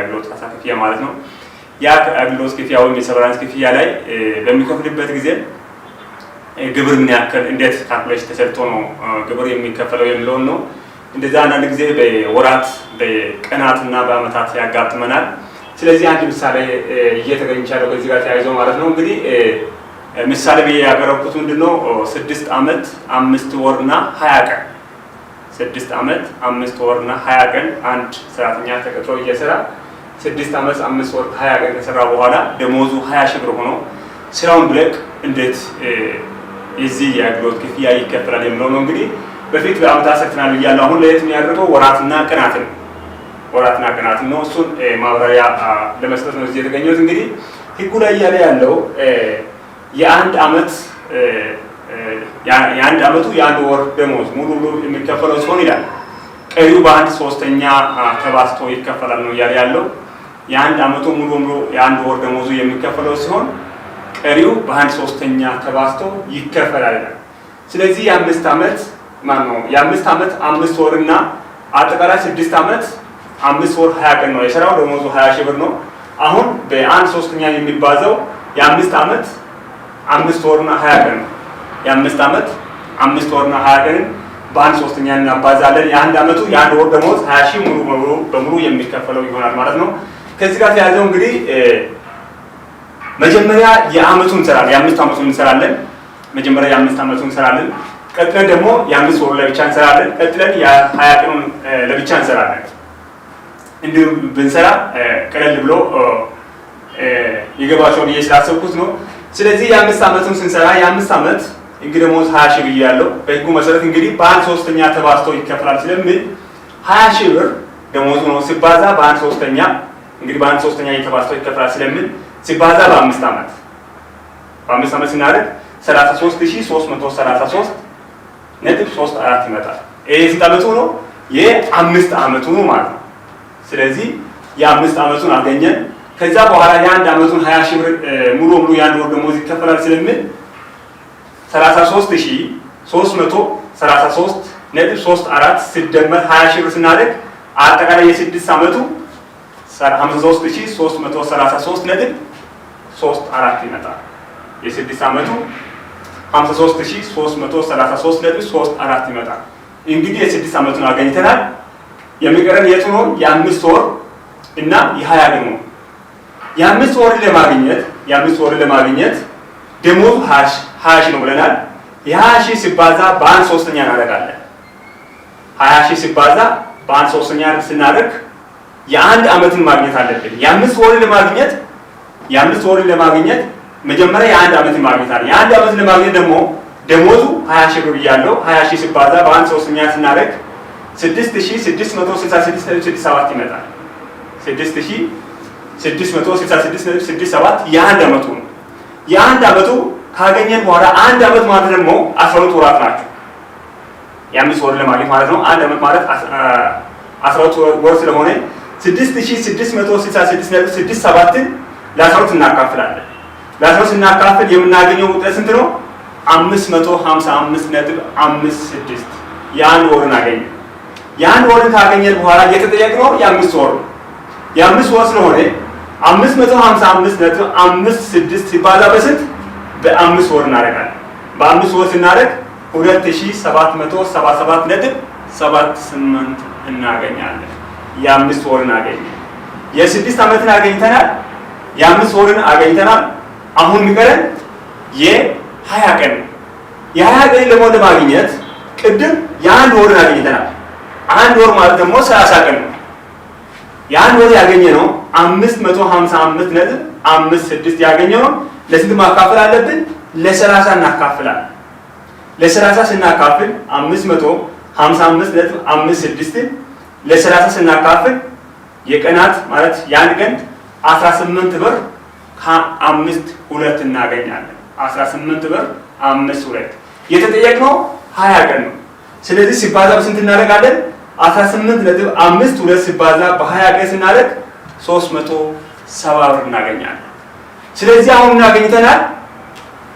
የአገልግሎት ካሳ ክፍያ ማለት ነው። ያ አገልግሎት ክፍያ ወይም የ severance ክፍያ ላይ በሚከፍልበት ጊዜ ግብር ምን ያክል፣ እንዴት calculation ተሰርቶ ነው ግብር የሚከፈለው የሚለውን ነው። እንደዛ አንዳንድ ጊዜ በወራት፣ በቀናትና በአመታት ያጋጥመናል። ስለዚህ አንድ ምሳሌ እየተገኝቻለሁ ከዚህ ጋር ተያይዞ ማለት ነው። እንግዲህ ምሳሌ ብዬ ያቀረብኩት ምንድን ነው? 6 አመት 5 ወርና 20 ቀን፣ 6 አመት 5 ወርና 20 ቀን አንድ ሰራተኛ ተቀጥሮ እየሰራ 6 አመት 5 ወር 20 ቀን ከሰራ በኋላ ደሞዙ 20 ሺህ ብር ሆኖ ስራውን ቢለቅ እንዴት የዚህ የአገልግሎት ክፍያ ይከፈላል የሚለው ነው። እንግዲህ በፊት በአመታት ሰርተናል ብያለሁ። አሁን ለየት የሚያደርገው ወራትና ቀናትን ነው። እሱን ማብራሪያ ለመስጠት ነው እዚህ የተገኘሁት። እንግዲህ ህጉ ላይ እያለ ያለው የአንድ አመቱ የአንድ ወር ደሞዝ ሙሉ ሙሉ የሚከፈለው ሲሆን ይላል፣ ቀሪው በአንድ ሶስተኛ ተባዝቶ ይከፈላል ነው እያለ ያለው። የአንድ አመቱ ሙሉ ሙሉ የአንድ ወር ደሞዙ የሚከፈለው ሲሆን ቀሪው በአንድ ሶስተኛ ተባዝቶ ይከፈላል ይላል። ስለዚህ የ5 አመት ማነው የ5 አመት 5 ወር እና አጠቃላይ 6 አመት 5 ወር 20 ቀን ነው የሰራው። ደሞዙ 20 ሺህ ብር ነው። አሁን በአንድ ሶስተኛ የሚባዛው የ5 አመት 5 ወርና 20 ቀን ነው። የ5 አመት 5 ወርና 20 ቀንን በአንድ ሶስተኛ እናባዛለን። የአንድ አመቱ የአንድ ወር ደሞዝ 20 ሺህ ሙሉ በሙሉ የሚከፈለው ይሆናል ማለት ነው። ከዚህ ጋር ተያይዘው እንግዲህ መጀመሪያ የአመቱን እንሰራለን፣ የ5 አመቱን እንሰራለን። መጀመሪያ የ5 አመቱን እንሰራለን። ቀጥለን ደግሞ የ5 ወሩ ለብቻ እንሰራለን። ቀጥለን የ20 ቀኑን ለብቻ እንሰራለን። እንዲሁ ብንሰራ ቀለል ብሎ ይገባቸዋል ብዬ ስላሰብኩት ነው። ስለዚህ የ5 አመቱን ስንሰራ የ5 አመት እንግዲህ ደሞዝ 20 ሺህ ብዬ ያለው በህጉ መሰረት እንግዲህ በአንድ ሶስተኛ ተባዝቶ ይከፈላል ስለሚል 20 ሺህ ብር ደሞዙ ነው፣ ሲባዛ በአንድ ሶስተኛ፣ እንግዲህ በአንድ ሶስተኛ ተባዝቶ ይከፈላል ስለሚል ሲባዛ በ5 አመት ስናደርግ 33,333.34 ይመጣል። ይሄ ስንት አመቱ ነው? የ5 አመቱ ነው ማለት ነው። ስለዚህ የ5 አመቱን አገኘን። ከዛ በኋላ የአንድ አመቱን 20 ሺህ ብር ሙሉ ሙሉ የአንድ ወር ደሞዝ ይከፈላል ስለሚል 33,333.34 ሲደመር 20 ሺህ ብር ስናደርግ አጠቃላይ የ6 አመቱ 53,333.34 ይመጣል። የ6 አመቱ 53,333.34 ይመጣል። እንግዲህ የ6 አመቱን አገኝተናል። የሚቀረን የቱ ነው? የ5 ወር እና የ20 ቀን ነው። የ5 ወርን ለማግኘት ደሞዙ 20 ሺህ ነው ብለናል። የ20 ሺህ ሲባዛ በአንድ ሶስተኛ እናደርጋለን። 20 ሺህ ሲባዛ በአንድ ሶስተኛ ስናደርግ የአንድ አመትን ማግኘት አለብን። የ5 ወርን ለማግኘት መጀመሪያ የአንድ አመትን ማግኘት አለ። የአንድ አመትን ለማግኘት ደግሞ ደሞዙ 20 ሺህ ብር ብያለሁ። 20 ሺህ ሲባዛ በአንድ ሶስተኛ ስናደርግ 6,666.67 ይመጣል። 6,666.67 የአንድ አመቱ ነው። የአንድ አመቱ ካገኘን በኋላ አንድ አመት ማለት ደግሞ 12 ወራት ናቸው። የ5 ወር ለማግኘት ማለት ነው። አንድ አመት ማለት 12 ወር ስለሆነ 6,666.67ን ለ12 እናካፍላለን። ለ12 ስናካፍል የምናገኘው ውጤት ስንት ነው? 555.56 የአንድ ወርን አገኘን። የአንድ ወርን ካገኘን በኋላ የተጠየቅነው የ5 ወር ነው። የ5 ወር ስለሆነ 555.56 ሲባዛ በስንት? በ5 ወር እናደርጋለን። በ5 ወር ስናደርግ 2,777.78 እናገኛለን። የ5 ወርን አገኘን። የ6 ዓመትን አገኝተናል። የ5 ወርን አገኝተናል። አሁን የሚቀረን የ20 ቀን ነው። የ20 ቀን ደግሞ ለማግኘት ቅድም የአንድ ወርን አግኝተናል። አንድ ወር ማለት ደግሞ 30 ቀን ነው። የአንድ ወር ያገኘነው 555.56 ያገኘነው ለስንት ማካፈል አለብን? ለ30 እናካፍላለን። ለ30 ስናካፍል፣ 555.56 ለ30 ስናካፍል የቀናት ማለት የአንድ ቀን 18 ብር ከ52 እናገኛለን። 18 ብር 52። የተጠየቅነው 20 ቀን ነው። ስለዚህ ሲባዛ በስንት እናደርጋለን? 18.52 ሲባዛ በ20 ቀን ስናደርግ 370 ብር እናገኛለን። ስለዚህ አሁን እናገኝተናል፣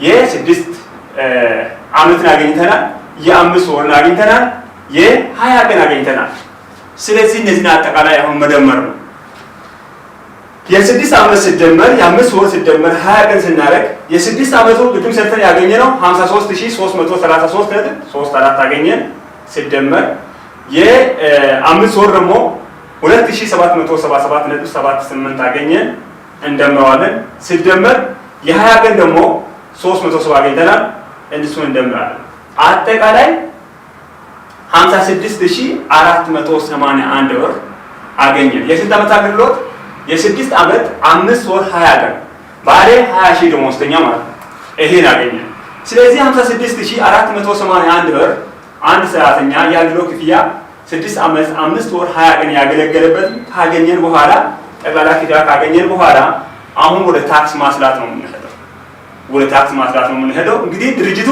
የ6 አመትን አገኝተናል፣ የ5 ወርን አግኝተናል፣ የ20 ቀን አግኝተናል። ስለዚህ እነዚህን አጠቃላይ አሁን መደመር ነው። የ6 ዓመት ሲደመር የ5 ወር ሲደመር 20 ቀን ስናደርግ የ6 ዓመቱ ቅድም ሰርተን ያገኘነው 53333.34 አገኘን። ሲደመር የ5 ወር ደግሞ 2777.78 አገኘን፣ እንደምረዋለን። ሲደመር የ20 ቀን ደግሞ 370 አግኝተናል፣ እሱን እንደምራለን። አጠቃላይ 56481 ብር አገኘን። የስንት ዓመት አገልግሎት? የ6 ዓመት 5 ወር 20 ቀን ባለ 20 ሺህ ደሞዝተኛ ማለት ነው። ይሄን አገኘን። ስለዚህ 56481 ብር አንድ ሰራተኛ የአገልግሎት ክፍያ 6 ዓመት 5 ወር 20 ቀን ያገለገለበት ካገኘን በኋላ፣ ጠቅላላ ክፍያ ካገኘን በኋላ አሁን ወደ ታክስ ማስላት ነው የምንሄደው። ወደ ታክስ ማስላት ነው የምንሄደው። እንግዲህ ድርጅቱ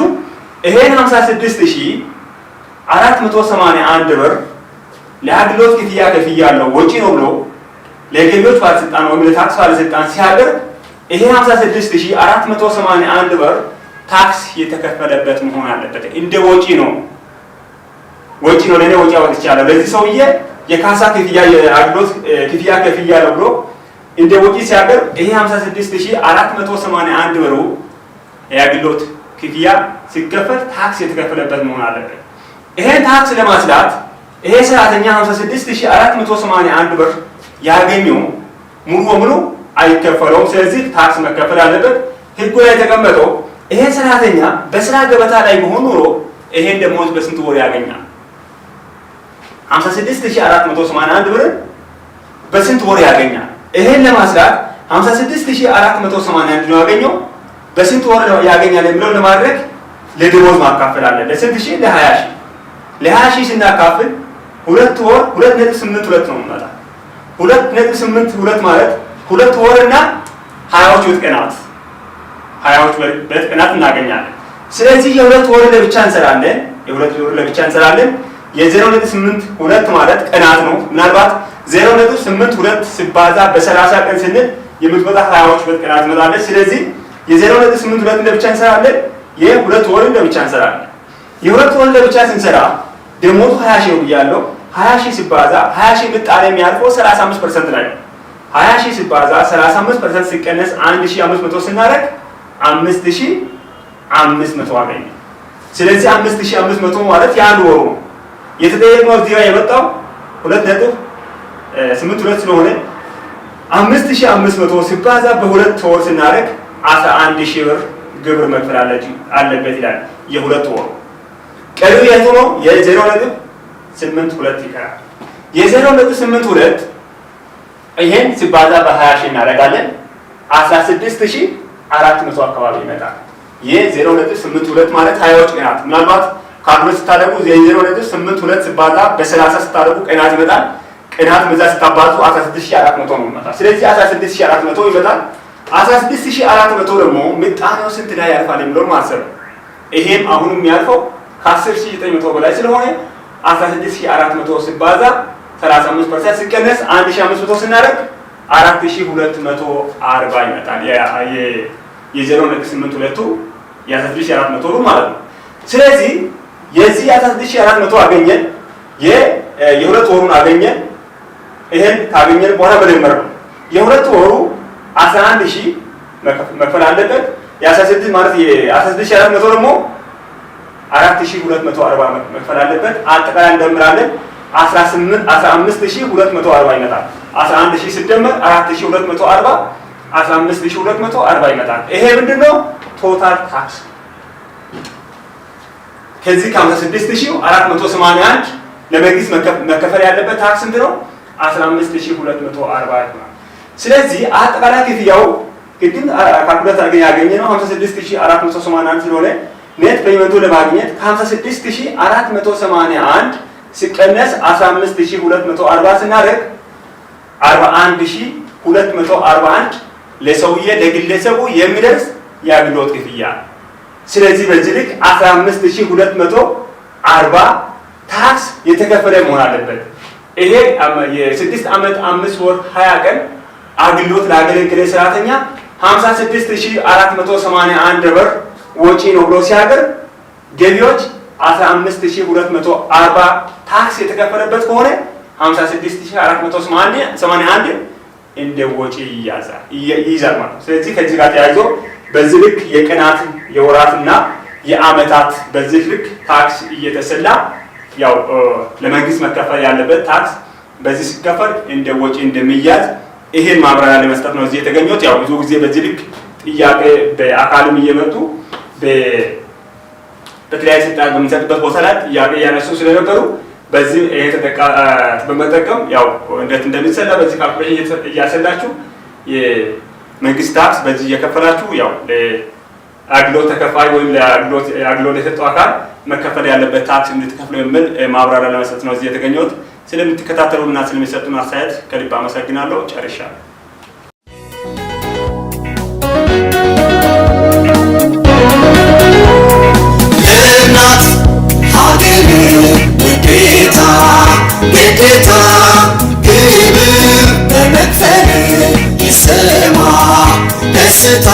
ይሄን 56481 ብር ለአገልግሎት ክፍያ ከፍያለሁ ወጪ ነው ብሎ ለገቢዎች ባለስልጣን ወይም ለታክስ ባለስልጣን ሲያቀርብ ይሄ 56481 ብር ታክስ የተከፈለበት መሆን አለበት። እንደ ወጪ ነው፣ ወጪ ነው፣ ለኔ ወጪ አወጥቻለሁ፣ ለዚህ ሰውዬ የካሳ ክፍያ የአገልግሎት ክፍያ ከፍያለሁ ብሎ እንደ ወጪ ሲያቀርብ ይሄ 56481 ብሩ የአገልግሎት ክፍያ ሲከፈል ታክስ የተከፈለበት መሆን አለበት። ይሄን ታክስ ለማስላት ይሄ ሰራተኛ 56481 ብር ያገኘው ሙሉ በሙሉ አይከፈለውም። ስለዚህ ታክስ መከፈል አለበት። ህጉ ላይ የተቀመጠው ይሄ ሰራተኛ በስራ ገበታ ላይ መሆን ኖሮ ይሄን ደሞዝ በስንት ወር ያገኛል? 56481 ብር በስንት ወር ያገኛል? ይሄን ለማስላት 56481 ነው ያገኘው፣ በስንት ወር ያገኛል የሚለውን ለማድረግ ለደሞዝ ማካፈል አለ። ለስንት ሺህ? ለ20 ሺህ። ለ20 ሺህ ስናካፍል 2 ወር 2.82 ነው የሚመጣ። 2.82 ማለት 2 ወር እና 20ዎቹ ቀናት፣ 20ዎቹ ቀናት እናገኛለን። ስለዚህ የሁለት ወር ለብቻ እንሰራለን። የሁለት ወር ለብቻ እንሰራለን። የ0.82 ማለት ቀናት ነው። ምናልባት 0.82 ሲባዛ በ30 ቀን ስንል የምትመጣ 20ዎቹ ቀናት ትመጣለች። ስለዚህ የ0.82 ለብቻ እንሰራለን። የሁለት ወር ለብቻ እንሰራለን። የሁለት ወር ለብቻ ስንሰራ ደሞዙ 20 ሺህ ነው ብያለሁ። 20 ሺህ ሲባዛ 20 ሺህ ምጣኔ የሚያልፈው 35% ላይ ነው። 20 ሺህ ሲባዛ 35% ሲቀነስ 1500 ስናደርግ 5500 አገኘ። ስለዚህ 5500 ማለት የአንድ ወሩ ነው። የተጠየቅነው እዚህ ጋር የመጣው 2.82 ስለሆነ 5500 ሲባዛ በሁለት ወር ስናደርግ 11000 ብር ግብር መክፈል አለበት ይላል። የሁለት ወሩ ቀሪው የቱ ነው? የ0.82 ይቀራል። የ0.82 ይሄን ሲባዛ በ20 ሺህ እናደርጋለን 16400 አካባቢ ይመጣል። የ0.82 ማለት 20ዎች ቀናት፣ ምናልባት calculate ስታደርጉ የ0.82 ሲባዛ በ30 ስታደርጉ ቀናት ይመጣል። ቀናት በዛ ስታባዙ 16400 ነው የሚመጣ። ስለዚህ 16400 ይመጣል። 16400 ደግሞ ምጣኔው ስንት ላይ ያርፋል የሚለውን ማሰብ ነው። ይሄም አሁንም የሚያርፈው ከ10900 በላይ ስለሆነ 16400 ሲባዛ 35% ሲቀነስ 1500 ስናደርግ 4240 ይመጣል። የ0.82 የ16400 ብር ማለት ነው። ስለዚህ የዚህ 16400 አገኘን፣ የሁለት ወሩን አገኘን። ይሄን ካገኘን በኋላ መደመር ነው። የሁለት ወሩ 11000 መክፈል አለበት። የ16 ማለት የ16400 ደግሞ 4240 መክፈል አለበት። አጠቃላይ እንደምራለን 18 15240 ይመጣል። 11000 ሲደመር 4240 15240 ይመጣል። ይሄ ምንድነው? total tax። ከዚህ ከ56481 ለመንግስት መከፈል ያለበት ታክስ ስንት ነው? 15240 ይሆናል። ስለዚህ አጠቃላይ ክፍያው ቅድም calculate አድርገን ያገኘነው 56481 ስለሆነ net payment ኡ ለማግኘት ከ56481 ሲቀነስ 15240 ስናደርግ 41241 ለሰውዬ ለግለሰቡ የሚደርስ የአገልግሎት ክፍያ። ስለዚህ በዚህ ልክ 15240 ታክስ የተከፈለ መሆን አለበት። ይሄ የ6 ዓመት 5 ወር 20 ቀን አገልግሎት ላገለገለ ሰራተኛ 56481 ብር ወጪ ነው ብሎ ሲያቀርብ ገቢዎች 15240 ታክስ የተከፈለበት ከሆነ 56481 እንደ ወጪ ይያዛል ይይዛል ማለት ነው። ስለዚህ ከዚህ ጋር ተያይዞ በዚህ ልክ የቀናት፣ የወራትና የአመታት በዚህ ልክ ታክስ እየተሰላ ያው ለመንግስት መከፈል ያለበት ታክስ በዚህ ሲከፈል እንደ ወጪ እንደሚያዝ ይሄን ማብራሪያ ለመስጠት ነው እዚህ የተገኘሁት። ያው ብዙ ጊዜ በዚህ ልክ ጥያቄ በአካልም እየመጡ በተለያየ ስልጠና በምንሰጥበት ቦታ ላይ ጥያቄ እያነሱ ስለነበሩ በዚህ ይሄ በመጠቀም ያው እንዴት እንደሚሰላ በዚህ calculation እያሰላችሁ የመንግስት ታክስ በዚህ እየከፈላችሁ ያው ለአገልግሎት ተከፋይ ወይም ለአገልግሎት የሰጠው አካል መከፈል ያለበት ታክስ እንድትከፍሉ የሚል ማብራሪያ ለመስጠት ነው እዚህ የተገኘሁት። ስለምትከታተሉና ስለሚሰጡን አስተያየት ከልብ አመሰግናለሁ። ጨርሻለሁ። ለእናት ሀገር ውዴታ ግዴታ ግብር በመክፈል ይሰማ ደስታ።